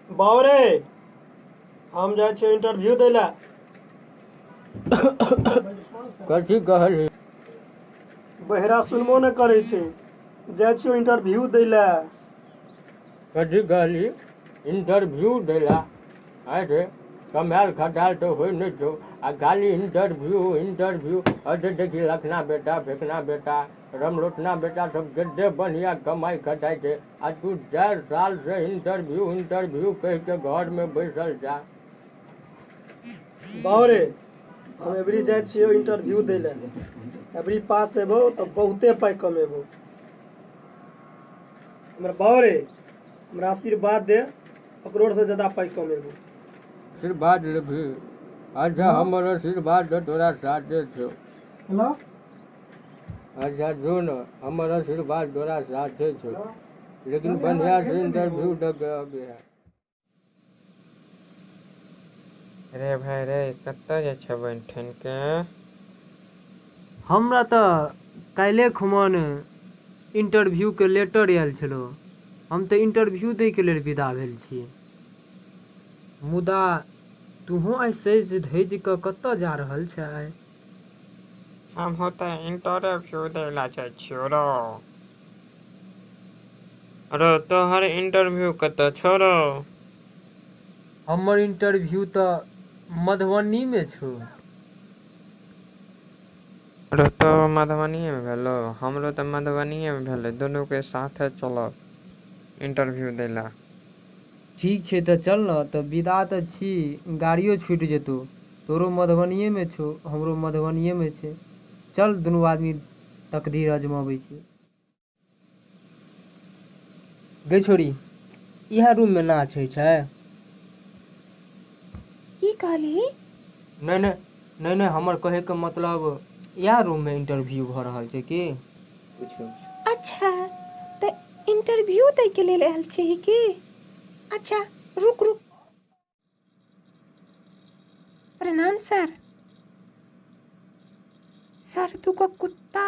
बाउ रे, हम जाइ छियै इंटरव्यू दै लए। कथी कहलही? बहिरा सुनबो नहि करै छै। जाइ छियौ इंटरव्यू दै लए। कथी कहलही? इंटरव्यू दै लए? आँय रे, कमायल खटायल तऽ होइ नहि छौ आ खाली इंटरव्यू इंटरव्यू। अरे देखी, लखना बेटा, फेकना बेटा, रमलोटना बेटा सब कते बढ़िआँ कमाइ खटाइ छै आ तू 4 साल से इंटरव्यू इंटरव्यू कहि के घर में बैसल छा। बाउ रे, हम एबरी जाइ छियौ इंटरव्यू दै लए। एबरी पास हेबौ तऽ बहुते पाइ कमेबौ। हमर बाउ रे, हमरा आशीर्वाद दे, ओकरो से ज्यादा पाइ कमेबौ। आशीर्वाद लेबही? अच्छा, हमर आशीर्वाद तऽ तोरा साथे छौ। अच्छा जो न, हमर आशीर्वाद तोरा साथे छौ, लेकिन बढ़िआँ से इंटरव्यू दऽ के अबिहे। रे भाइ रे, कतऽ जाइ छऽ बनि ठनि के? हमरा तऽ काल्हिए खुमन इंटरव्यूके लेटर आयल छलौ। हम तऽ इंटरव्यू दैके लेल विदा भेल छी। मुदा तूहों आइ सजि धजि कऽ कतऽ जा रहल छै आइ? हमहूँ तऽ इंटरव्यू दै लए जाइ छियौ रौ। रौ, तोहर इंटरव्यू कतऽ छौ रौ? हमर इंटरव्यू तऽ मधुबनीमे छौ। रौ, तोरो मधुबनीएमे भेलौ? हमरो तऽ मधुबनीएमे भेलै। दुनूके साथे चलब इंटरव्यू दै लए। ठीक छै तऽ चल न तऽ विदा तऽ छी, गाड़ियो छूटि जेतौ। तोरो मधुबनीएमे छौ, हमरो मधुबनीएमे छै। चल, दुनू आदमी तकदीर अजमाबै छी। गै छोरी, इएह रूममे नाच होइ छै? की कहलही? नहि नहि नहि नहि, हमर कहैके मतलब इएह रूममे इंटरव्यू भऽ रहल छै की? अच्छा, तऽ इंटरव्यू दैके लेल आयल छिही की? अच्छा, रुक रुक। प्रणाम सर। सर, दूगो कुत्ता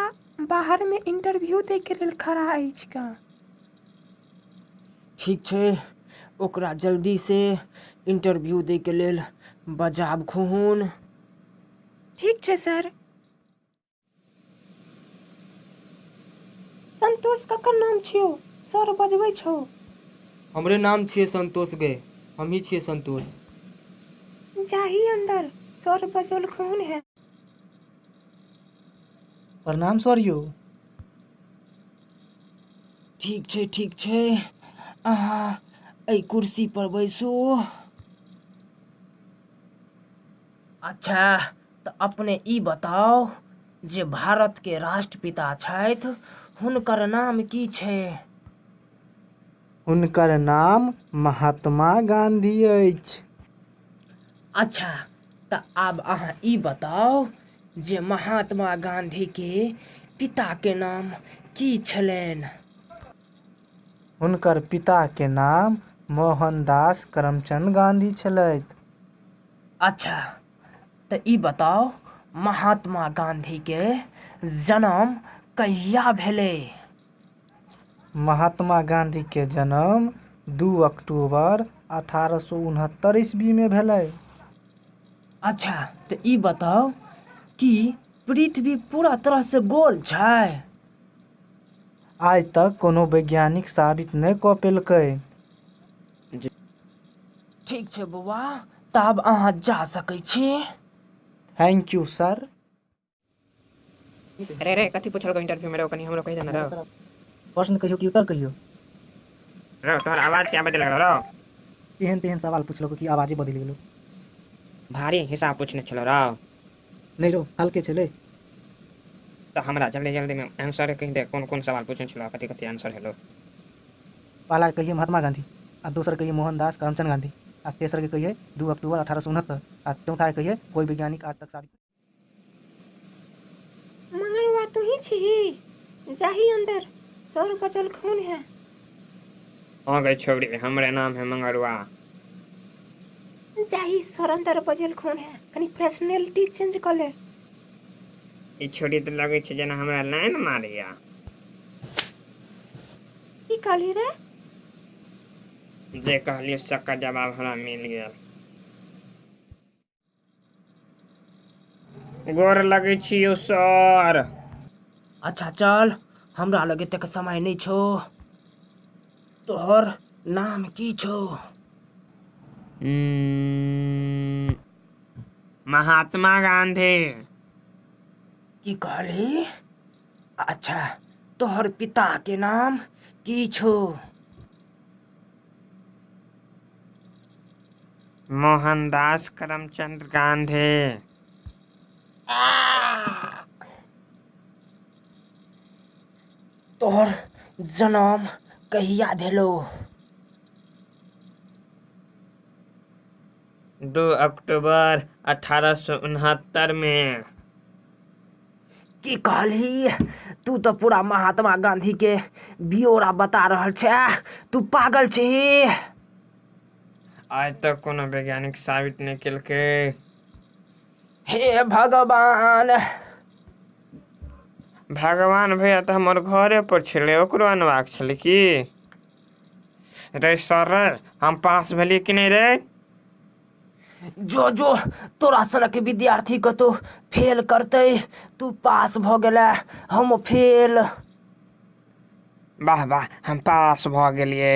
बाहरमे इंटरव्यू दैके लेल खड़ा अछि का। ठीक छै, ओकरा जल्दी से इंटरव्यू दैके लेल बजाब खुहुन। ठीक छै सर। संतोष ककर नाम छियौ? सर बजबै छौ। हमरे नाम छियै संतोष गे, हमही छियै संतोष। जाही अंदर, सर बजौलखुन है। प्रणाम सर यौ। ठीक छै ठीक छै, अहाँ एहि कुर्सी पर बैसू। अच्छा, तऽ अपने ई बताउ जे भारतके राष्ट्रपिता छथि, हुनकर नाम की छै? हुनकर नाम महात्मा गाँधी अछि। अच्छा, तऽ आब अहाँ ई बताउ जे महात्मा गाँधीके पिताके नाम की छलनि? हुनकर पिताके नाम मोहनदास करमचंद गाँधी छलथि। अच्छा, तऽ ई बताउ महात्मा गाँधीके जन्म कहिया भेलै? महात्मा गाँधीके जन्म 2 अक्टूबर 1869 ईस्वीमे भेलै। अच्छा, तऽ ई बताउ कि पृथ्वी पूरा तरहसँ गोल छै? आइ तक कोनो वैज्ञानिक साबित नहि कऽ पेलकै। ठीक छै बौआ, तऽ आब अहाँ जा सकै छी। Thank you sir. रे रे, कथी पुछलकौ इंटरव्यू में रौ? कनी हमरो कहि दे ने रौ। प्रश्न कहियौ कि उत्तर कहियौ? रौ, तोहर आवाज किया बदलि गेलौ रौ? एहन तेहन सवाल पुछलकौ कि आवाजे बदलि गेलौ। भारी हिसाब पूछने छलौ रौ। नहि रौ, हल्के छलै। तऽ हमरा जल्दी जल्दी में आंसर कहि दे, कोन कोन सवाल पूछने छलौ, कथी कथी आंसर हेलो। पहला के कहिए महात्मा गाँधी आ दोसर कहिए मोहनदास करमचंद गाँधी आ तेसर के कहिए 2 अक्टूबर 1869 आ चौथा के कहिए कोई वैज्ञानिक आज तक साबित। मंगलवा तू ही छिही? जाही अंदर, सर बजौलखुन है। हाँ गई छौड़ी, हमरे नाम है मंगरुआ। जाही, सर अंदर बजौलखुन है, कनी पर्सनैलिटी चेंज कऽ ले। ई छौड़ी तऽ लगै छै जेना हमरा लाइन मारैया। की कहली रे? जे कहलियै सबका जवाब हमरा मिल गेल। गोर लगै छी यौ सर। अच्छा चल, हमरा लग एतेक समय नहि छौ। तोहर नाम की छौ? महात्मा गांधी। की कहलही? अच्छा, तोहर पिता के नाम की छौ? मोहनदास करमचंद गांधी। तोहर जन्म कहिया भेलो? 2 अक्टूबर 1869 में। की कहलही? तू तऽ पूरा महात्मा गांधी के ब्यौरा बता रहल छै, तू पागल छही। आइ तक कोनो वैज्ञानिक साबित नहि केलकै। हे भगवान। भगवान भैया तऽ हमर घरे पर छलै, ओकरो अनबाक छलै की? रे सर रे, हम पास भेलियै कि नहि रे? जो जो तोरा सनक विद्यार्थी कतौ फेल करतै, तू पास भऽ गेलै, हम फेल। वाह वाह, हम पास भऽ गेलियै।